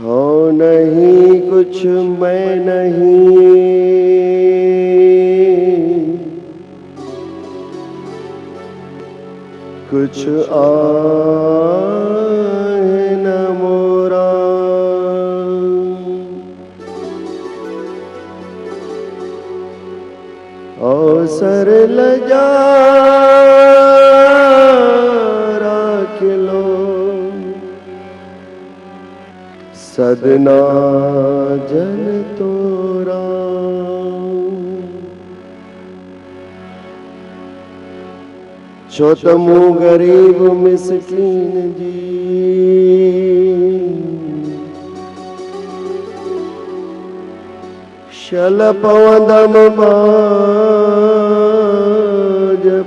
هو نهين ڪڇ مين نهين. ڪڇ آهه نه مورا. اوسر لڄا راکلو. سدنا جن تورا. ڇو ته مون غريب مسڪين جي. شل پوندم ٻاجهه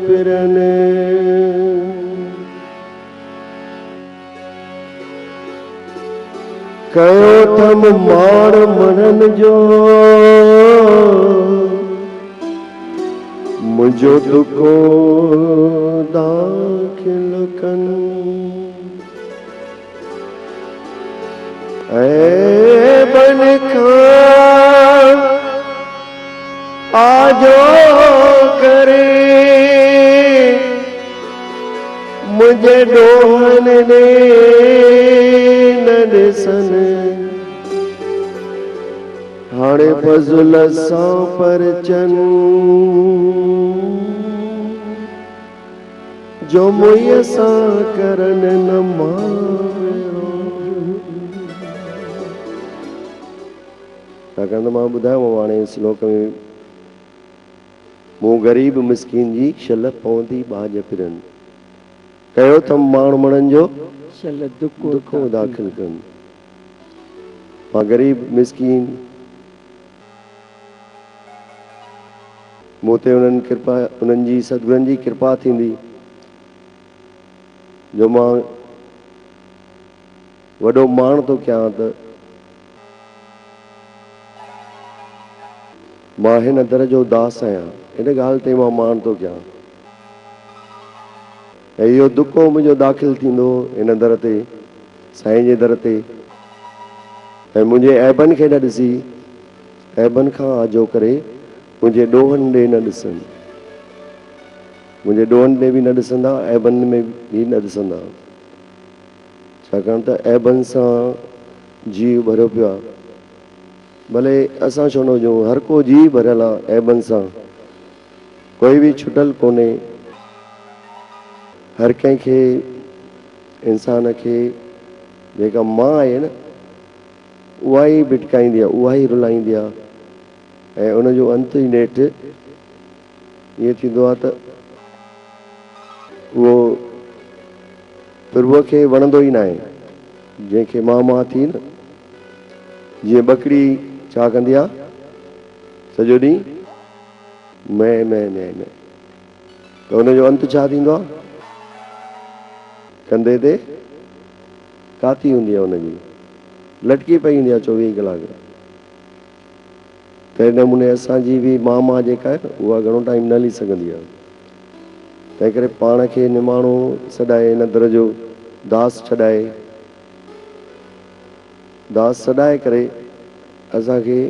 پرن. ڪيو ٿم ماڻ مڻن جو. منهنجو دکو داخل ڪن. عيبن کان آجو ڪري منهنجي ڏوهن ڏي نه ڏسن. هاڻي فضل سان پرچن. جو موئيء سان ڪرن نه ماورو. ڇاڪاڻ ته مان ٻڌايومانو هاڻي شلوڪ ۾ مون غريب مسڪين جي شل پوندي ٻاجهه پرن. ڪيو اٿم ماڻ مڻن جو شل دکو داخل ڪن. مان غريب مسڪين. مون تي انهن ڪرپا انهن جي ستگرن جي ڪرپا ٿيندي جو مان وڏو ماڻ ٿو ڪيان ته مان هن در جو داس آهيان ان ڳالهه تي مان ماڻ ٿو ڪيان ۽ اهو دڪو منهنجو داخل ٿيندو هن در تي سائين جي در تي ۽ منهنجي عيبن کي نه ڏسي عيبن کان آجو ڪري منهنجي ڏوهن ڏي نه ڏسن. منهنجي ڏوهن ڏي به نه ڏسندا، عيبن ۾ به نه ڏسندا. ڇاڪاڻ ته عيبن سان جيء ڀريو پيو آهي. ڀلي اسان ڇو نه هجون، هر ڪو جيء ڀريل آهي عيبن سان. ڪوئي به ڇٽل ڪونهي. هر ڪنهن کي انسان کي جيڪا مان آهي نه، اها ئي ڀٽڪائيندي آهي، اها ئي رلائيندي آهي ۽ ان جو انت ئي نيٺ ائين ٿيندو آهي ته اهو پرڀوء کي وڻندو ئي ناهي، جنهن کي مان مان ٿي نه، جيئن ٻڪري ڇا ڪندي آهي سڄو ڏينهن مين مين مين مين ته ان جو انت ڇا ٿيندو آهي؟ ڪنڌي تي ڪاتي هوندي آهي ان جي لٽڪي پئي هوندي آهي چوويهه ڪلاڪ. تهڙي نموني اسان جي به مان مان جيڪا آهي نه اها گهڻو ٽائيم نه هلي سگهندي آهي. تنهن ڪري پاڻ کي نماڻو سڏائي هن در جو داس ڇڏائي داس سڏائي ڪري اسان کي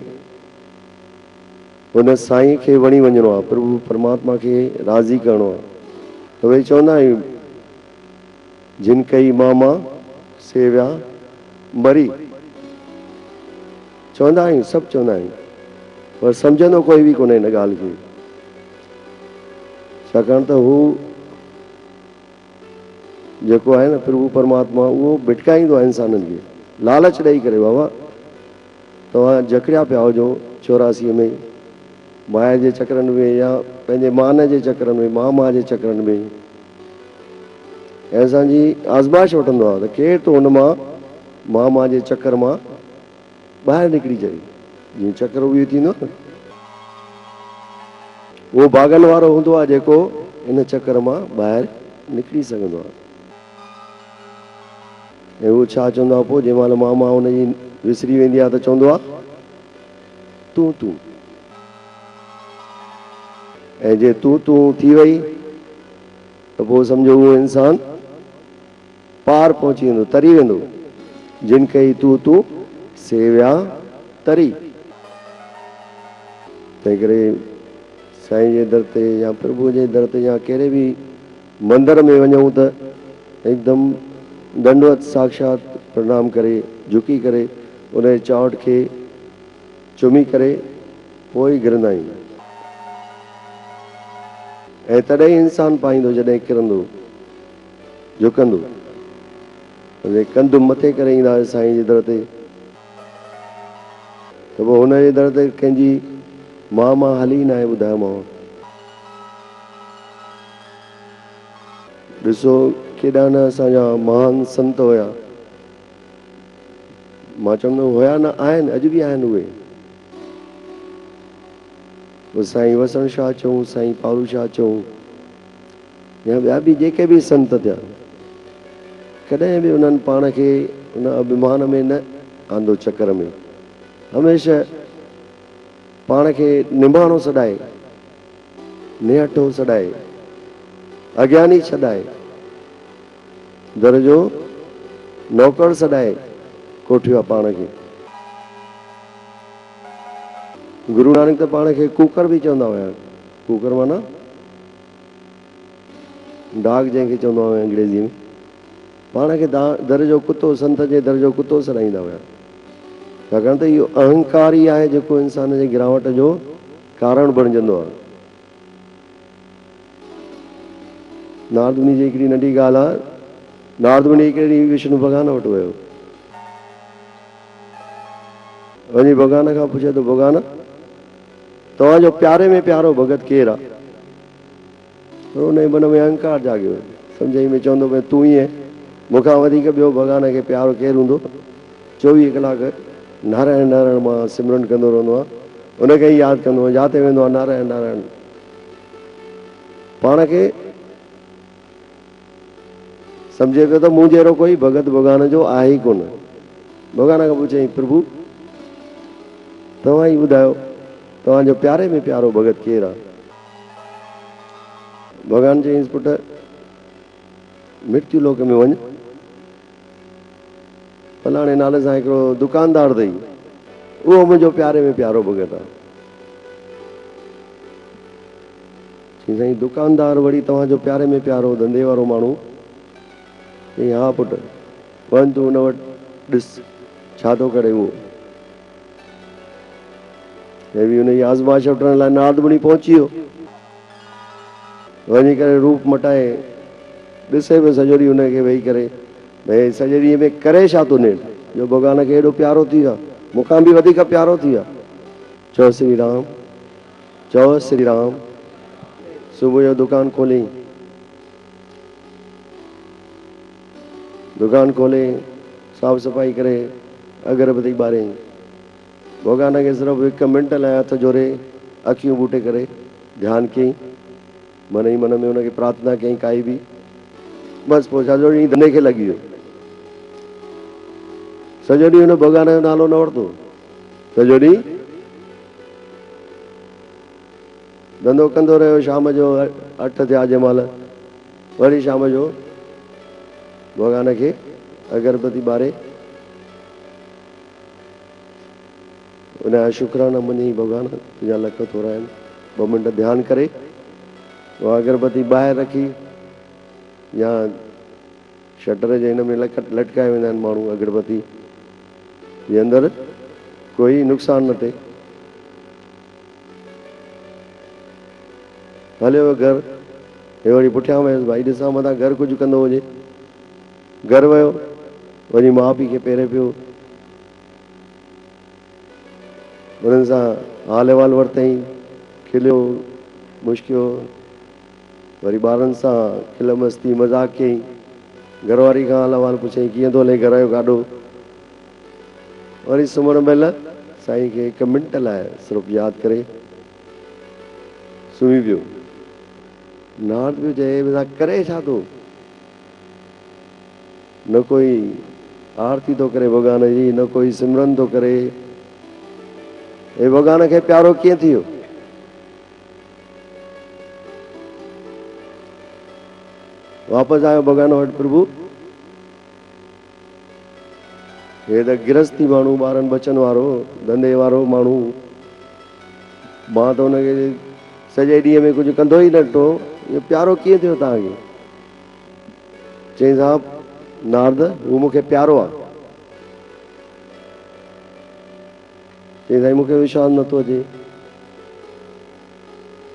هن سائين کي وڻي وڃڻو آهي پرڀو پرماتما کي راضي ڪرڻو آهي ته ويهي چوندا آهيون جن ڪئي مان مان، سي ويا مري. چوندا آهيون، سڀ چوندا آهيون، پر سمجهندو ڪوئي به ڪونهي ان ڳالهه کي. ڇاڪاڻ ته هو جيڪو آهي نه پرڀو پرماتما اهو ڀٽڪائيندو آهي انسانن کي لالچ ڏئي ڪري بابا توهان جڪڙيا پيا هجو چوراسيء ۾ مايا جي چڪرن ۾ يا پنهنجي مان جي چڪرن ۾ مان مان جي چڪرن ۾. ۽ اسان جي آزمائش وٺندو آهي ته ڪير ٿو هن مان مان مان جي چڪر مان ٻاهر نڪري اچي. جيئن چڪر اهو ٿيندو آهي نه اهو باغن وارو هوندو آهي جيڪو ان چڪر مان ٻاهر نڪري سگهندو آهي. ۽ اهو ڇا چوندو آهي پوء جنهن مهل مان مان ان جي وسري ويندي آهي ته چوندو آهي تون تون. ۽ جي تون تون ٿي وئي ته پوء سمجهو اهو انسان پار پهچي ويندو، تري ويندو. جن ڪئي تون تون، سي ويا تري. تنهنڪري سائين جي در تي يا پرڀوء جي در تي يا ڪهڙي به مندر ۾ وڃون ته هڪدم ڏنڊوت ساکشات پرنام ڪري جهڪي ڪري ان جي چانئٺ کي چمي ڪري پوء ئي گهرندا آهيون ۽ تڏهن ئي انسان پائيندو جڏهن ڪرندو جهڪندو جڏهن ڪنڌ مٿي ڪري ايندا سائين جي در تي ته پوء هن جي در تي ڪنهن جي مان مان هلي ئي ناهي ٻڌايومانو. ڏسو ڪيڏا نه اسان جا مهان سنت هيا. مان چوندم هيا نه آهن اڄ به آهن اهي. پوء سائين وسڻ شاهه چئون سائين پارو شاهه چئون يا ٻيا به جيڪي به سنت ٿيا ڪڏهن به انهن پاڻ کي ان اڀمان ۾ نه آندو چڪر ۾ هميشه پاڻ کي نماڻو سڏائي نهٺو سڏائي اگياني ڇڏائي در جو نوڪر سڏائي ڪوٺيو آ پاڻ کي. گرو نانڪ ته پاڻ کي ڪوڪر به چوندا هيا. ڪوڪر معنيٰ ڊاگ جنهن کي چوندا هيا انگريزي ۾. پاڻ کي در جو ڪتو، سنت جي در جو ڪتو سڏائيندا هيا. ڇاڪاڻ ته اهو اهنڪار ئي آهي جيڪو انسان جي گراوٽ جو ڪارڻ بڻجندو آهي. نارد مني جي هڪڙي ننڍي ڳالهه آهي. نارد مني هڪڙي ڏينهن وشنو ڀڳوان وٽ ويو. وڃي ڀڳوان کان پڇي ٿو، ڀڳوان! توهان جو پياري ۾ پيارو ڀڳت ڪير آهي؟ پر ان جي من ۾ اهنڪار جاڳيو. سمجهئي ۾ چوندو پئي تون ئي آهين. مون کان وڌيڪ ٻيو ڀڳوان کي پيارو ڪير هوندو؟ 24 ڪلاڪ نارائڻ نارائڻ مان سمرن ڪندو رهندو آهيان. ان کي ئي ياد ڪندو آهيان. جاتي ويندو آهيان نارائڻ نارائڻ. پاڻ کي سمجهي پيو ته مون جهڙو ڪوئي ڀڳت ڀڳوان جو آهي ئي ڪونه. ڀڳوان کان پڇيائين، پرڀو! توهان ئي ٻڌايو، توهان جو پياري ۾ پيارو ڀڳت ڪير آهي؟ ڀڳوان چيائينس، پٽ! مرتيو لوڪ ۾ وڃ. فلاڻي نالي سان هڪڙو دڪاندار اٿئي، اهو منهنجو پياري ۾ پيارو ڀڳت آهي. چيائين، سائين دڪاندار وري توهان جو پياري ۾ پيارو ڌنڌي وارو ماڻهو؟ چيائين، ها پٽ، وڃ تون ان وٽ ڏس ڇا ٿو ڪري اهو. هي به ان جي آزمائش وٺڻ لاء نارد مني پهچي ويو. وڃي ڪري روپ مٽائي ڏسي پيو سڄو ڏينهن ان کي ويهي ڪري ڀئي سڄي ڏينهن ۾ ڪري ڇا ٿو نيٺ جو ڀڳوان کي ايڏو پيارو ٿي ويو آهي، مون کان به وڌيڪ پيارو ٿي ويو آهي. چئو سري رام. چئو سري رام. صبح جو دڪان کولي دڪان کولي صاف صفائي ڪري اگربتي ٻاريائين. ڀڳوان کي صرف هڪ منٽ لاء هٿ جوڙي اکيون ٻوٽي ڪري ڌيان ڪيائين. من ئي من ۾ ان کي پرارٿنا ڪيائين ڪائي به. بس پوء سڄو ڏينهن ڌنڌي کي لڳي ويو. سڄو ڏينهن هن ڀڳوان جو نالو نه ورتو. سڄو ڏينهن ڌنڌو ڪندو رهيو. شام جو 8 ٿيا جنهن مهل وري شام جو ڀڳوان کي اگربتي ٻاري ان جا شڪرانا مڃيائين، ڀڳوان تنهنجا لک ٿورا آهن. 2 منٽ ڌيان ڪري اها اگربتي ٻاهر رکي يا شٽر جي هن ۾ لٽڪائي ويندا آهن ماڻهو اگربتي جي اندر ڪوئي نقصان نه ٿئي. هليو ويو گهر. هي وري پٺيان ويس، ڀائي ڏسان متان گهر ڪجهه ڪندو هجي. گهر ويو، وڃي ماء پيء کي پيري پيو. انهن سان حال احوال ورتائين، کليو، مشڪيو، وري ٻارن سان کل مستي مذاق ڪيائين. گهر واري کان حال احوال پڇيائين، ڪيئن ٿو هلي گهر جو گاڏو؟ وري سمهڻ مهل سائين کي هڪ منٽ لاء صرف ياد ڪري سمهي پيو. نارد پيو چئي، ڀلا ڪري ڇا ٿو؟ نه ڪوئي آرتي ٿو ڪري ڀڳوان جي، نه ڪوئي سمرن ٿو ڪري. هي ڀڳوان کي پيارو ڪيئن ٿي ويو؟ واپس آيو ڀڳوان وٽ، پرڀو! هي ته گرهستي ماڻهو، ٻارن ٻچن وارو، ڌنڌي وارو ماڻهو. مان ته هن کي سڄي ڏينهن ۾ ڪجهه ڪندو ئي نه ڏٺو. اهو پيارو ڪيئن ٿيو توهان کي؟ چيائين صاحب نارد، هو مون کي پيارو آ. چيائين سائين مون کي وشواس نٿو اچي.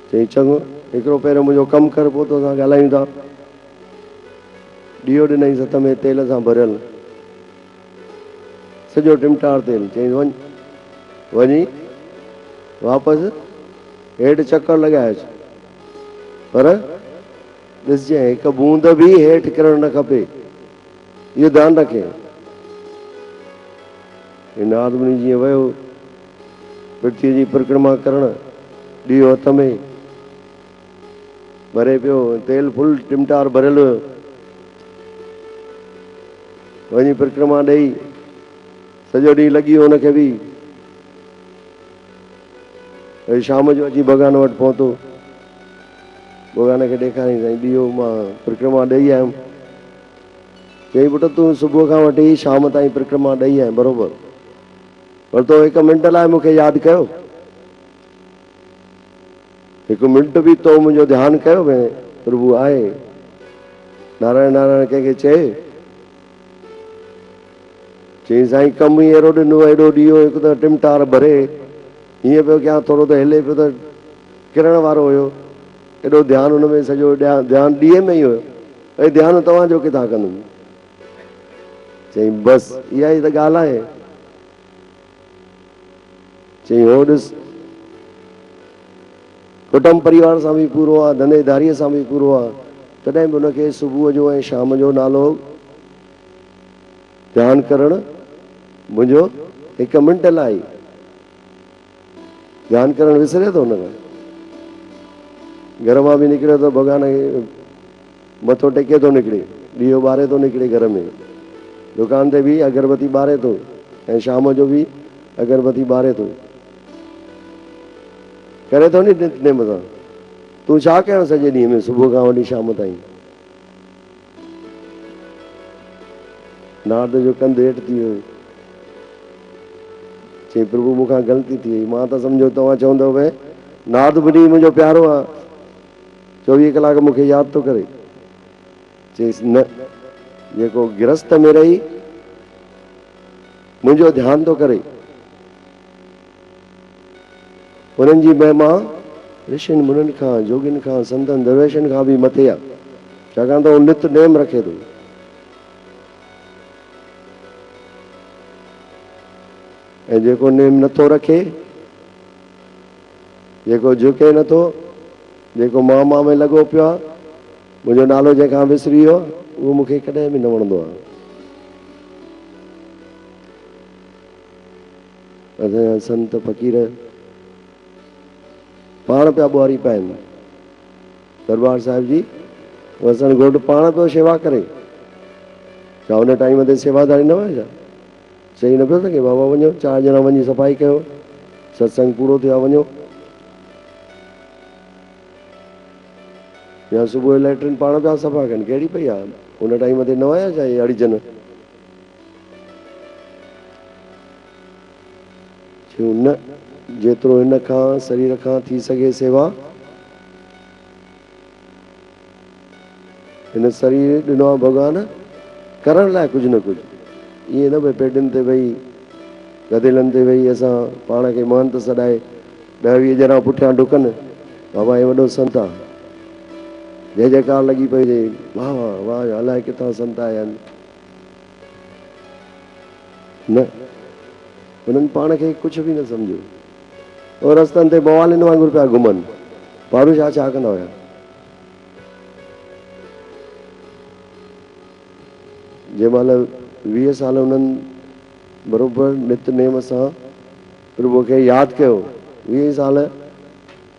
چيائين چڱو، هڪڙو پهريون منهنجو ڪم ڪر، پوء توسان ڳالهايون ٿا. ڏيئو ڏنائينس هٿ ۾ تيل سان ڀريل، سڄو ٽمٽار تيل. چيائينس وڃ، وڃي واپس هيٺ چڪر لڳائي اچ، پر ڏسجانء هڪ بوند به هيٺ ڪرڻ نه کپي، اهو ڌيان رکين. هي نارد مني جيئن ويو پرٿويء جي پرڪرما ڪرڻ، ڏيئو هٿ ۾. ڀري پيو، تيل فل ٽمٽار ڀريل هيو. وڃي پرڪرما ڏئي، سڄو ڏينهن لڳي ويو هن کي به. وري شام جو اچي ڀڳوان وٽ پهتو. ڀڳوان کي ڏيکاريائين، سائين ڏيئو مان پرڪرما ڏئي آيم. چيائين پٽ تون صبح کان وٺي شام تائين پرڪرما ڏئي آئين بروبر، پر تو هڪ منٽ لاء مون کي ياد ڪيو؟ هڪ منٽ به تو منهنجو ڌيان ڪيو ڀي پرڀو آهي نارائڻ نارائڻ ڪنهن کي چئي؟ چيائين سائين ڪم ئي اهڙو ڏنو ايڏو ڏيئو هڪ ته ٽمٽار ڀري هيئن پيو ڪيان ٿورو ته هلي پيو ته ڪرڻ وارو هيو ايڏو ڌيان ان ۾ سڄو ڌيان ڏيئي ۾ ئي هيو ۽ ڌيان توهان جو ڪٿان ڪندم؟ چيائين بس اها ئي ته ڳالهه آهي. چيائين، هو ڏس، ڪٽنب پريوار سان به پورو آ، ڌنڌي ڌاريء سان به پورو آ، تڏهن به هن کي صبح جو ۽ شام جو نالو ڌيان ڪرڻ منهنجو هڪ منٽ لاء ئي ڌيان ڪرڻ وسري ٿو هن کان. گهر مان به نڪري ٿو ڀڳوان کي مٿو ٽيڪي ٿو نڪري، ڏيئو ٻاري ٿو نڪري گهر ۾، دڪان تي به اگربتي ٻاري ٿو ۽ شام جو به اگربتي ٻاري ٿو. ڪري ٿو ني نت نيم سان. تون ڇا ڪيو سڄي ڏينهن ۾ صبح کان وٺي شام تائين؟ نارد جو ڪنڌ هيٺ ٿي ويو. چيائين پرڀو مون کان غلطي ٿي وئي. مان ته سمجهيو توهان چوندؤ ڀئي نارد مني منهنجو پيارو آ. 24 ڪلاڪ مون کي ياد ٿو ڪري. چيس، نه، جيڪو گرهست ۾ رهي منهنجو ڌيان ٿو ڪري، انهن جي مهما رشين منين کان، جوڳين کان، سنتن درويشن کان به مٿي آهي، ڇاڪاڻ ته هو نت نيم رکي ٿو. ۽ جيڪو نيم نٿو رکي، جيڪو جهڪي نٿو، جيڪو مان مان ۾ لڳو پيو آهي، منهنجو نالو جنهن کان وسري ويو، اهو مون کي ڪڏهن به نه وڻندو آهي. اسان جا سنت فقير پاڻ پيا ٻوهاري پائن. درٻار صاحب جي وسڻ گهوٽ پاڻ پيو شيوا ڪري. ڇا ان ٽائيم تي سيواداري نه هئا ڇا؟ چئي نه پيو سگهي بابا وڃو چار ڄڻا وڃي صفائي ڪيو ستسنگ پورو ٿيو آهي وڃو يا صبح جو ليٽرين پاڻ پيا صفا ڪن ڪهڙي پئي آهي ان ٽائيم تي نه آيا ڇا اهي اڙجن چيو نه جيترو هن کان سرير کان ٿي سگهي سيوا هن سرير ڏنو آهي ڀڳوان ڪرڻ لاء ڪجهه نه ڪجهه ائين نه ڀئي پيڊين تي ويهي گديلن تي ويهي اسان پاڻ کي مهنت سڏائي ڏهه ويهه ڄڻا پٺيان ڊڪن بابا هي وڏو سنت آ جئي جئڪار لڳي پئي هجي واهه واهه واهه الائي ڪٿان سنت آيا آهن نه انهن پاڻ کي ڪجهه به نه سمجهيو اهي رستن تي موالين وانگر پيا گهمن پارو شاهه ڇا ڪندا هيا جنهن مهل 20 سال انهن بروبر نت نيم سان پرڀوء کي ياد ڪيو، 20 سال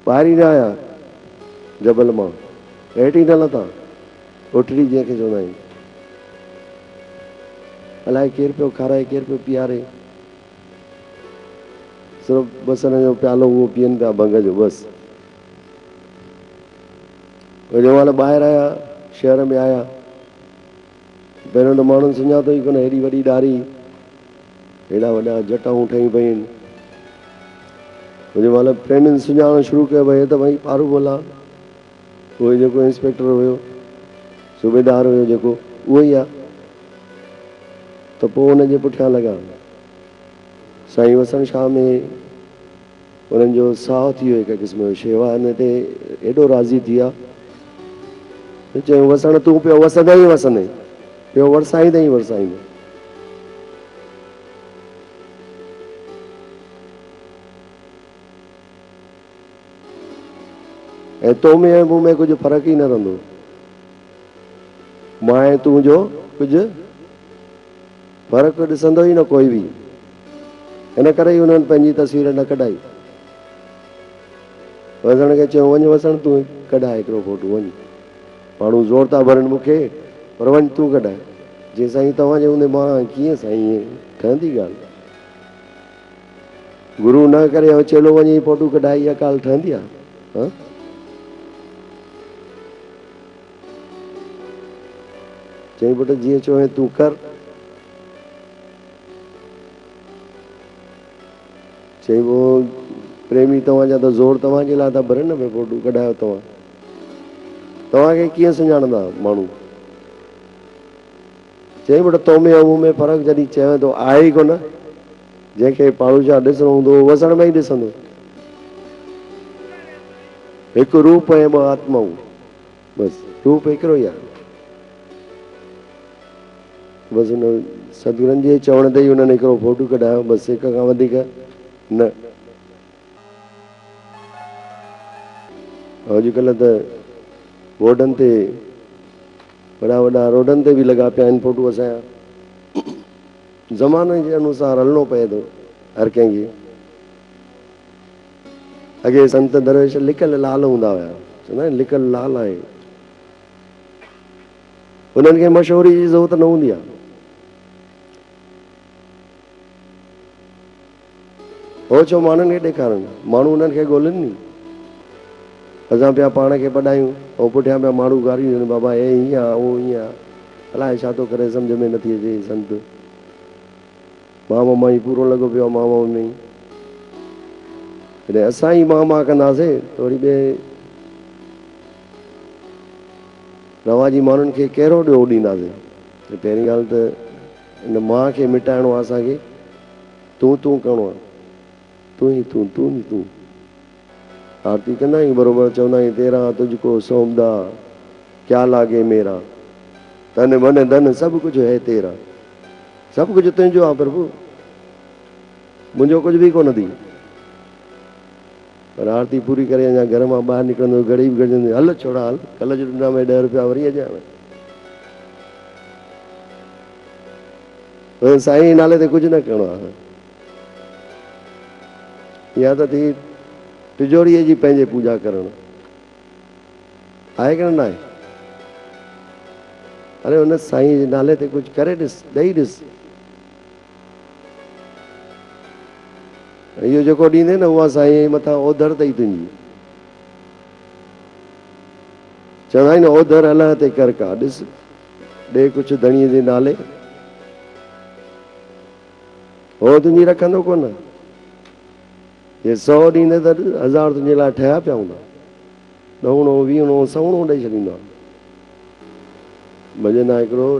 ٻاهر ئي نه آيا جبل مان، هيٺ ئي نه لٿا، اوٺڙي جنهن کي چوندا آهيون. الائي ڪير پيو کارائي ڪير پيو پياري، صرف بصر جو پيالو اهو پيئن پيا ڀنگ جو بس. پوء جنهن مهل ٻاهر آيا، شهر ۾ آيا، پهريون ته ماڻهن سڃاتو ئي ڪونه، هيڏي وڏي ڏاري. هيڏا وڏا جٽائون ٺهيون پيون آهن. جنهن مهل پريمين سڃاڻڻ شروع ڪيو ڀئي هي ته ڀئي پارو ملاح اهو ئي جيڪو انسپيڪٽر هيو، صوبيدار هيو جيڪو اهو ئي آ ته پوء ان جي پٺيان لڳا. سائين وسڻ شاهه ۾ انهن جو ساهه ٿي ويو هڪ قسم جو شيوا ان تي ايڏو راضي ٿي ويا جو چيائون وسڻ تون پيو وسندين ئي وسندين پيو ورسائيندين ئي ورسائيندين. ۽ تو ۾ ۽ مون ۾ ڪجهه فرق ئي نه رهندو. مان ۽ تون جو ڪجهه فرق ڏسندو ئي نه ڪوئي به. ان ڪري ئي انهن پنهنجي تصوير نه ڪڍائي. وسڻ کي چيو وڃ وسڻ تون ڪڍاء هڪڙو فوٽو وڃ. ماڻهو زور ٿا ڀرن مون کي پر وڃ تون ڪڍاء. چي سائين توهان جي هوندي مان ڪيئن سائين ائين ٺهندي ڳالهه. گرو نه ڪري ۽ چيلو وڃي فوٽو ڪڍائي اها ڳالهه ٺهندي آ؟ ها؟ چيائين پٽ جيئن چوين تون ڪر. چيائين پوء پريمي توهان جا ته زور توهان جي لاء ٿا ڀرن نه ڀئي فوٽو ڪڍايو توهان. توهان کي ڪيئن سڃاڻندا ماڻهو؟ چيائين پٽ تو ۾ ۽ مون ۾ فرق جڏهن چوين ٿو آهي ئي ڪونه. جنهن کي پاڙوشاهه ڏسڻو هوندو اهو وسڻ ۾ ئي ڏسندو. هڪ روپ ۽ ٻه آتمائون. بس روپ هڪڙو ئي آهي. بس ان ستگرن جي چوڻ تي ئي انهن هڪڙو فوٽو ڪڍايو بس هڪ کان وڌيڪ نه. اڄڪلهه ته بورڊن تي وڏا وڏا روڊن تي به لڳا پيا آهن فوٽو اسان جا. زماني جي انوسار هلڻو پئي ٿو هر ڪنهن کي. اڳي سنت درويش لڪل لال هوندا هيا. چوندا آهن لڪل لال آهي. انهن کي مشهوري جي ضرورت نه هوندي آهي. هو ڇو ماڻهن کي ڏيکارن؟ ماڻهو انهن کي ڳولين ني. اسان پيا پاڻ کي پڏايون ۽ پٺيان پيا ماڻهو گاريون ڏين بابا هي هيئن آ هو هيئن آ الائي ڇا ٿو ڪري سمجهه ۾ نٿي اچي هي سنت مام مان ئي پورو لڳو پيو آ مام ۾ ئي جڏهن اسان ئي مان مان ڪنداسين ته وري ٻئي رواجي ماڻهن کي ڪهڙو ڏيو ڏينداسين ته پهرين ڳالهه ته ان مان کي مٽائڻو آ اسان کي تون تون ڪرڻو آ تون ئي تون تون ئي تون آرتي ڪندا آهيون بروبر چوندا آهيون تيرا تجھ ڪو سونپدا ڪيا لاگي ميرا تن من ڌن سڀ ڪجھ هي تيرا سڀ ڪجھ تنهنجو آ پرڀو منهنجو ڪجھ به ڪونه ٿي پر آرتي پوري ڪري اڃا گهر مان ٻاهر نڪرندو گهڙي به گهڙجندي هل ڇوڙا هل ڪل جو ڏنا ۾ 10 روپيا وري اچان سائين جي نالي تي ڪجهه نه ڪرڻو آهي. اها ته ٿي ٽجوڙيء جي پنهنجي پوڄا ڪرڻ. آهي ڪي نه آهي؟ اري ان سائين جي نالي تي ڪجهه ڪري ڏس، ڏئي ڏس. اهو جيڪو ڏيندين نه اها سائين جي مٿان اوڌر اٿئي تنهنجي. چوندا آهن نه اوڌر الهه تي ڪر ڪا، ڏس ڏي ڪجهه ڌڻيء جي نالي، هو تنهنجي رکندو ڪونه. جي سئو ڏيندين ته هزار تنهنجي لاء ٺهيا پيا هوندا. ڏهوڻو، ويهوڻو، سئوڻو ڏئي ڇڏيندو. ڀڄن آهي هڪڙو،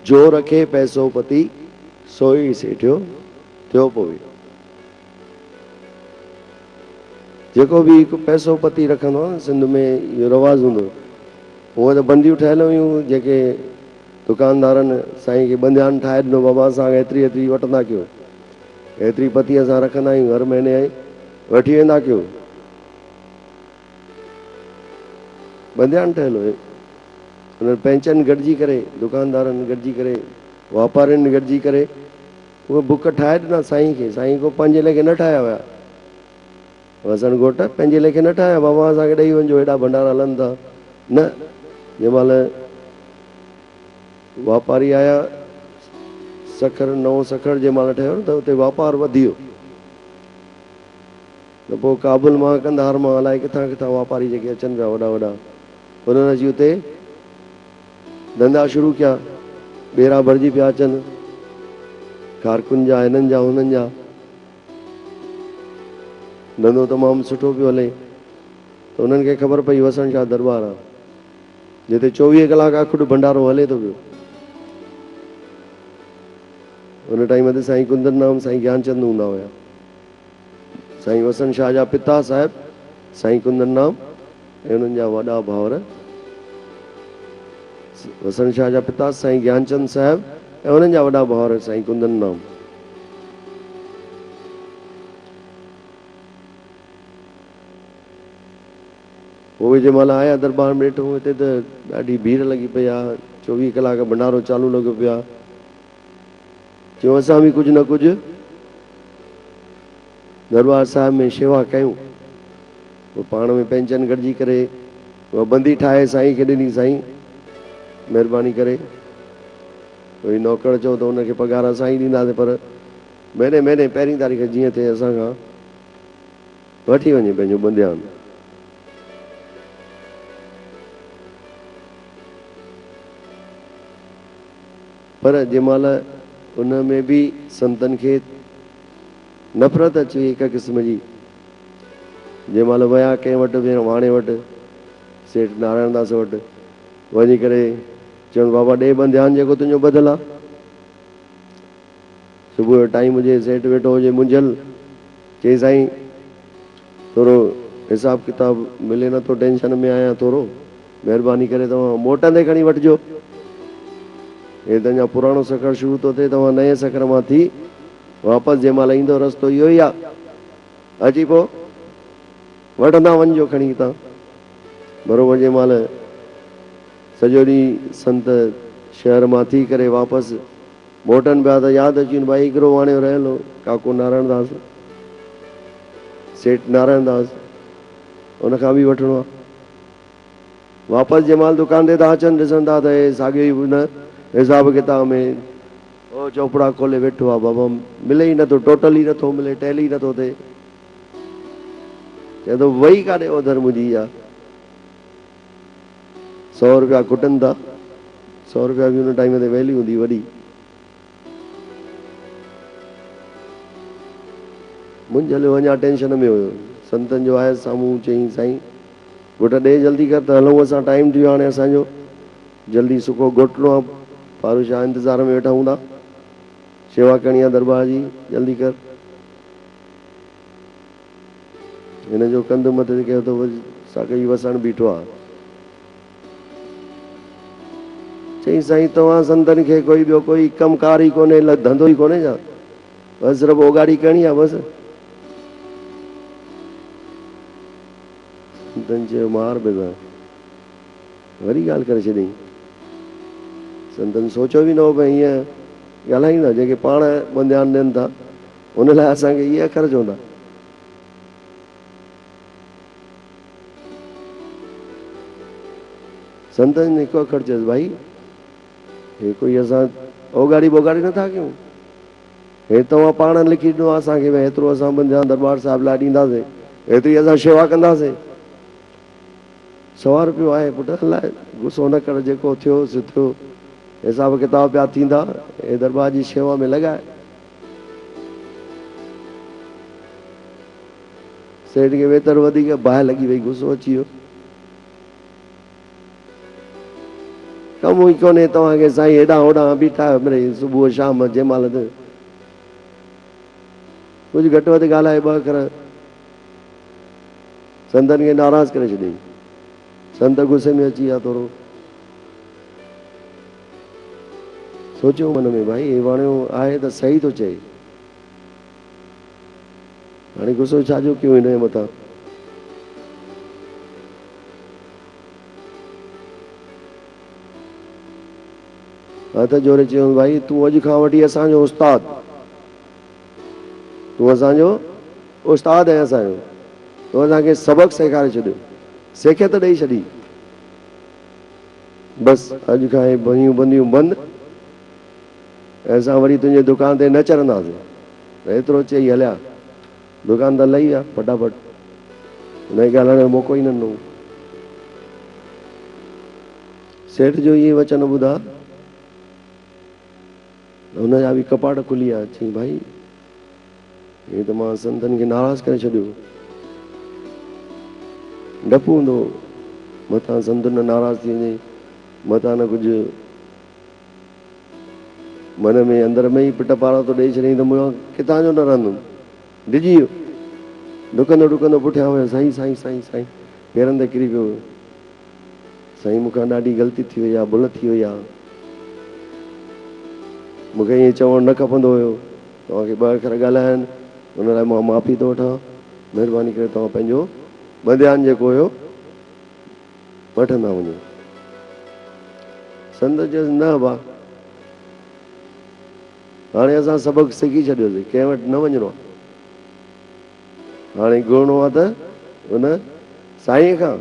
جو رکي پئسو پتي، سو ئي سيٺيو ٿيو پوي. جيڪو به هڪ پئسو پتي رکندو آهي سنڌ ۾ اهو رواج هوندو هو. هونئن ته بنديون ٺهيل هيون جيڪي دڪاندارن سائين کي بنديان ٺاهي ڏنو بابا اسان کان ايتري ايتري وٺندا ڪيو ايتري پتي اسان رکندا آهيون هر مهيني وٺي ويندا ڪيو بنديان ٺهيل هو انهن پئنچن گڏجي ڪري دڪاندارن گڏجي ڪري واپارين گڏجي ڪري اهي بڪ ٺاهي ڏنا سائين کي، سائين ڪو پنهنجي ليکي نه ٺاهيا هيا. وسڻ گهوٽ پنهنجي ليکي نه ٺاهيا، بابا اسان کي ڏئي وڃجو هيڏا ڀنڊارا هلن ٿا. نه، جنهن مهل واپاري آيا سکر، نئون سکر جنهن مهل ٺهيو نه ته اتي واپار وڌي ويو ته پوء ڪابل مان، قنڌار مان الائي ڪٿان ڪٿان واپاري جيڪي اچن پيا وڏا وڏا، انهن اچي اتي ڌنڌا شروع ڪيا، ٻيرا ڀرجي پيا اچن. کارڪن جا، هنن جا، هنن جا. ڌنڌو تمام سٺو پيو هلي ته انهن کي خبر پئي وسڻ شاهه درٻار آ، جتي 24 ڪلاڪ اکٽ ڀنڊارو هلي ٿو پيو. ان ٽائيم تي سائين ڪندن نام، سائين گيانچند هوندا هيا. سائين وسڻ شاهه جا پتا صاحب سائين ڪندن نام ۽ انهن جا وڏا ڀائر وسڻ شاهه جا پتا سائين گيانچند صاحب ۽ انهن جا وڏا ڀائر سائين ڪندن نام. پوء جنهن مهل آيا درٻار ۾ ڏٺو هتي ته ڏاڍي ڀيڙ لڳي پئي آ، 24 ڪلاڪ ڀنڊارو چالو لڳو پيو آ. چيو اسان به ڪجهه نه ڪجهه درٻار صاحب ۾ شيوا ڪيون. پوء پاڻ ۾ پنهنجن گڏجي ڪري اها بندي ٺاهي سائين کي ڏني، سائين مهرباني ڪري وري نوڪر چيو ته ان کي پگهار اسان ئي ڏينداسين پر مهيني مهيني پهرين تاريخ جيئن ٿئي اسان کان وٺي وڃي پنهنجو ٻنديان. پر جنهن مهل ان ۾ به سنتن کي نفرت اچي وئي هڪ قسم جي، جنهن مهل ويا ڪنهن وٽ به واڻي وٽ، سيٺ نارائڻ داس وٽ وڃي ڪري چون بابا ڏي ٻنڌيان جيڪو تنهنجو ٻڌل آ. صبح جو ٽائيم هجي، سيٺ ويٺو هجي منجهيل، چئي سائين ٿورو حساب ڪتاب ملي نٿو ٽينشن ۾ آهيان ٿورو مهرباني ڪري توهان موٽندي کڻي وٺجو. هي ته اڃا پراڻو سکر شروع ٿو ٿئي توهان نئين سکر مان ٿي واپس جنهن مهل ايندو رستو اهو ئي آ اچي پوء وٺندا وڃجو کڻي هتان بروبر جنهن مهل سڄو ڏينهن سنت شهر مان ٿي ڪري واپس موٽن پيا ته ياد اچي وين ڀائي هڪڙو واڻيو رهيل هو ڪاڪو نارائڻ داس سيٺ نارائڻ داس ان کان به وٺڻو آ. واپس جنهن مهل دڪان تي ٿا اچن ڏسن ٿا ته هي ساڳيو ئي ان حساب ڪتاب ۾ او چوپڙا کولي ويٺو آ بابا ملي ئي نٿو ٽوٽل ئي نٿو ملي ٽيلي ئي نٿو ٿئي. چئي ٿو وئي ڪاڏي اوڌر منهنجي اها. سؤ روپيا کٽن ٿا. سؤ روپيا به ان ٽائيم تي ويليو هوندي وڏي. منجهيل هو اڃا ٽينشن ۾ هيو. سنتن جو آيس سامهون چيائين سائين گهٽ ڏي جلدي ڪر ته هلون اسان ٽائيم ٿي ويو هاڻي اسان جو جلدي سڪو گهوٽڻو آ پارو شاهه انتظار ۾ ويٺا هوندا شيوا ڪرڻي آ درٻار جي جلدي ڪر. هن جو ڪنڌ مٿي تي ڪيو ته ساڳيو ئي وسڻ بيٺو آ. چيائين سائين توهان سنتن کي ڪوئي ٻيو ڪوئي ڪم ڪار ئي ڪونهي ڌنڌو ئي ڪونهي ڇا؟ بس صرف اوڳاڙي ڪرڻي آ بس. سنتن چيو مار بيگا وري ڳالهه ڪري ڇڏيائين. سنتن سوچيو به نه هو ڀئي هيئن ڳالهائيندا جيڪي پاڻ ٻنڌيان ڏين ٿا ان لاء اسان کي اهي اکر چوندا. سنتن هڪ اکر چيس ڀائي هي ڪوئي اسان اوڳاڙي ٻوڳاڙي نٿا ڪيون هي توهان پاڻ لکي ڏنو آهي اسان کي ڀئي هيترو اسان ٻنڌيان درٻار صاحب لاء ڏينداسين هيتري اسان شيوا ڪنداسين. سوا روپيو آهي پٽ الائي غصو نه ڪر جيڪو ٿيو سو ٿيو حساب ڪتاب پيا ٿيندا هي درٻار جي شيوا ۾ لڳاء. سيٺ کي ويتر وڌيڪ باهه لڳي وئي غصو اچي ويو. ڪم ئي ڪونهي توهان کي سائين هيڏانهن هوڏانهن بيٺا آهيو مڙئي صبح شام جنهن مهل ته ڪجهه گهٽ وڌ ڳالهائي ٻه اکر سنتن کي ناراض ڪري ڇڏيائين. سنت غصي ۾ اچي ويا ٿورو سوچيو من ۾ ڀائي هي واڻيو آهي ته صحيح ٿو چئي. هاڻي غصو ڇا جو ڪيون هن جي مٿان. هٿ جوڙي چيائونس ڀائي تون اڄ کان وٺي اسان جو استاد. تون اسان جو استاد آهين اسان جو. تو اسان کي سبق سيکاري ڇڏيو. سيکت ڏئي ڇڏي. بس اڄ کان هي ڀڃيون بنديون بند. ۽ اسان وري تنهنجي دڪان تي نه چڙهنداسين. ايترو چئي هليا. دڪان تان لهي ويا فٽافٽ. هن کي ڳالهائڻ جو موقعو ئي نه ڏنو. سيٺ جو اهي وچن ٻڌا ته هن جا به ڪپاٽ کلي ويا. چيائين، ڀائي، هي ته مان سنتن کي ناراض ڪري ڇڏيو. ڊپ هوندو هو، متان سنت نه ناراض ٿي وڃي، متان نه ڪجهه من ۾ اندر ۾ ئي پٽ پاراتو ڏيئي ڇڏيائين ته مون ڪٿان جو نه رهندم. ڊڄي ويو. ڊڪندو ڊڪندو پٺيان ويو، سائين سائين سائين سائين پيرن تي ڪري پيو. سائين مون کان ڏاڍي غلطي ٿي وئي آ، ڀل ٿي وئي آ. مون کي ائين چوڻ نه کپندو هيو. توهان کي ٻه اکر ڳالهايا آهن، ان لاء مان معافي ٿو وٺان. مهرباني ڪري توهان پنهنجو ٻڌيان جيڪو هيو وٺندا وڃو. سنت چيس، نه ابا، هاڻي اسان سبق سکي ڇڏيوسين، ڪنهن وٽ نه وڃڻو آ. هاڻي گهرڻو آ ته ان سائينء کان.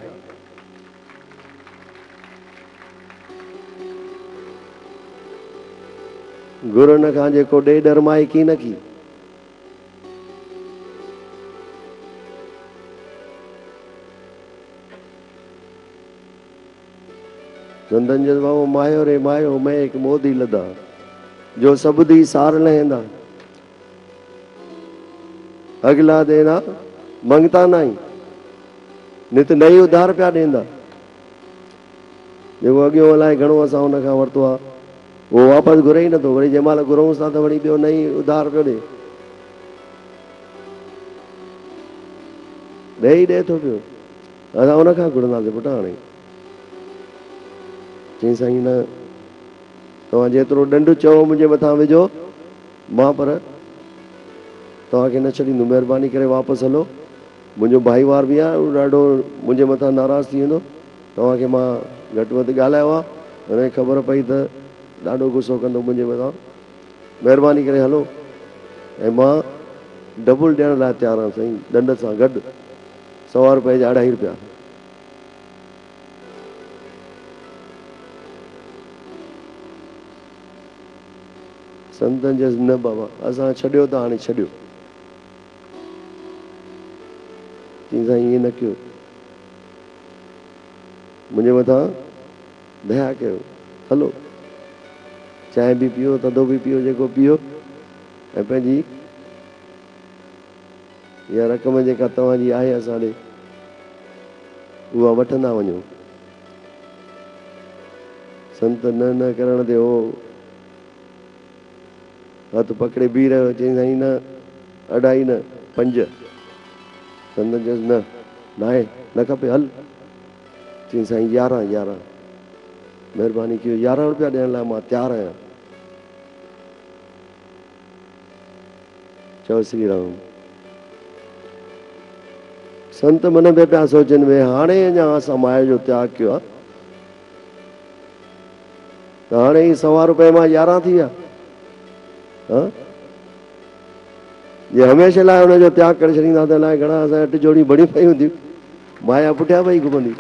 گهرڻ کان جيڪو ڏي ڏرمائي ڪين ڪي. سندن چيس بابا مايو ري مايو مين هڪ مودي لڌا جو سڀ the سار لهندا اڳلا دينا منگتا ناهي نت نئي اڌار پيا ڏيندا. جيڪو اڳيون الائي گهڻو اسان ان کان ورتو آهي اهو واپس گهري ئي نٿو، وري جنهن مهل گهرئونس ٿا ته وري ٻيو نئين اڌار پيو ڏي. ڏئي ئي ڏئي ٿو پيو. اسان ان کان گهرنداسين پٽ هاڻي. چيائين سائين نه توهان جيترو ڏنڊ چئو منهنجي مٿان وجهو مان پر توهان کي نه ڇڏيندم مهرباني ڪري واپس هلو. منهنجو ڀائيوار به آهي، اهو ڏاڍو منهنجي مٿان ناراض ٿي ويندو. توهان کي مان گهٽ وڌ ڳالهايو آهي، هن کي خبر پئي ته ڏاڍو غصو ڪندو منهنجي مٿان. مهرباني ڪري هلو ۽ مان ڊبل ڏيڻ لاء تيار آهيان سائين، ڏنڊ سان گڏ سوا روپئي جا اڍائي روپيا. سنتن چيس، نه بابا، اسان ڇڏيو ته هاڻي ڇڏيو. چيائين سائين ائين نه ڪيو، منهنجي مٿان ديا ڪيو، هلو چانهه به پيئو، ٿڌو به پيئو، جيڪو پيئو ۽ پنهنجي اها رقم جيڪا توهان جي آهي اسان ڏي اها وٺندا وڃو. سنت نه نه ڪرڻ تي هو هٿ پڪڙي بيهي رهيو. چيائين سائين نه اڍائي نه پنج. سندن چيس نه ناهي نه کپي هل. چيائين سائين يارهن يارهن مهرباني ڪيو يارهن روپيا ڏيڻ لاء مان تيار آهيان. چئو سري رام. سنت من ۾ پيا سوچن وي هاڻي اڃا اسان مايا جو تياڳ ڪيو آهي. ته هاڻي هي سوا روپئي مان يارهن ٿي ويا. ها جي هميشه لاء ان جو تياڳ ڪري ڇڏيندا ته الائي گهڻا اسان جا ٽجوڙيون ڀريون پيون هونديون. مايا پٺيان پئي گهمندي.